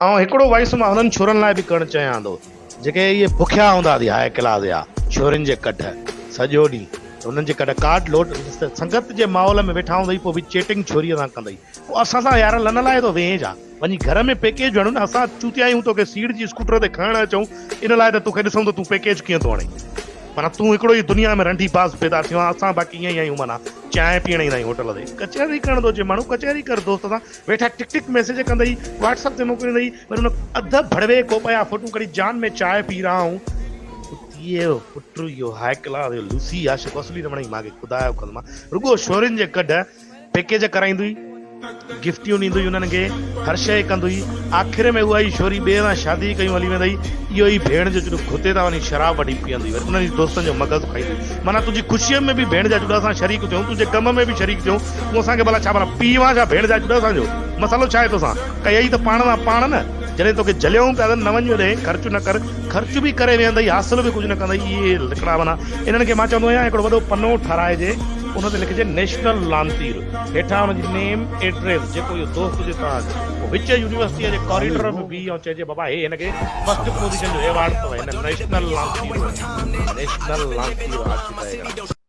آئون هڪڙو وائس مان انهن ڇورن لاء به ڪرڻ چاهيان ٿو جيڪي اهي بکيا هوندا ٿي هاء ڪلاس جا ڇورين جي ڪڍ سڄو ڏينهن انهن جي ڪڍ ڪارڊ لوڊ سنگت جي ماحول ۾ ويٺا هوندئي پوء به چيٽنگ ڇوريء سان ڪندئي پوء اسان سان يار لن لاء ٿو ويهين ڇا وڃي گهر ۾ پيڪيج هڻ نه اسان چوتيا آهيون توکي سيڙجي اسڪوٽر تي کڻڻ اچون ان لاء ته توکي ڏسون ته تون پيڪيج ڪيئن ٿو هڻين معنيٰ تون هڪڙو ئي دنيا ۾ رنڊي باز پيدا ٿيو آهين اسان باقي ائين ئي آهيون معنيٰ چانهه پيئڻ ايندا آهيون هوٽل تي ڪچهري ڪرڻ ٿو اچي ماڻهو ڪچهري ڪر دوست سان ويٺا ٽڪ ٽڪ ميسيج ڪندئي واٽس اپ تي موڪليندئي وري ان اڌ ڀڙوي ڪوپ جا فوٽو ڪڍي جان ۾ چانهه پي رها هون اتي پٽ اهو هاء ڪلاس اهو لوسي عاشق اصلي نه وڻئي ماکي خدا جو قسم آ رڳو شورين جي ڪڍ پيڪيج ڪرائيندو ئي گفٽيون ڏيندو ئي انهن کي هر شيء ڪندو ئي آخر ۾ اها ئي شوري ٻئي سان شادي ڪيون هلي ويندئي اهو ئي ڀيڻ جو چڏو گهتي تان وڃي شراب وٺي پيئندو ئي وري انهن ئي دوستن جو مغز کائيندو ئي معنيٰ تنهنجي خوشيء ۾ به ڀيڻ جا چڏا اسان شريڪ ٿيون تنهنجي غم ۾ به شريڪ ٿيون تون اسان کي ڀلا ڇا ڀلا پيء وان ڇا ڀيڻ جا چڏا اسان جو مسئلو ڇا آهي توسان ڪيئي ته پاڻ سان پاڻ نه جڏهن توکي جهليائون پيا ته نه وڃ هوڏي خرچ نه ڪر خرچ به ڪري ويهندئي حاصل به ڪجهه نه ڪندئي اهي لڪڙا معنيٰ انهن کي مان چوندو آهيان هڪڙو وڏو پنو ٺهرائجي ان تي لکجي نيشنل لانتير هيٺان ان جي نيم ايڊريس جيڪو اهو دوست هجي توهان جو پوء وچ يونيورسٽيء جي ڪاريڊور ۾ بيهي ۽ چئجي بابا هي هن کي فرسٽ پوزيشن جو ايوارڊ اٿو هن نيشنل لانتير نيشنل لانتير عاشق آهي هڪڙا.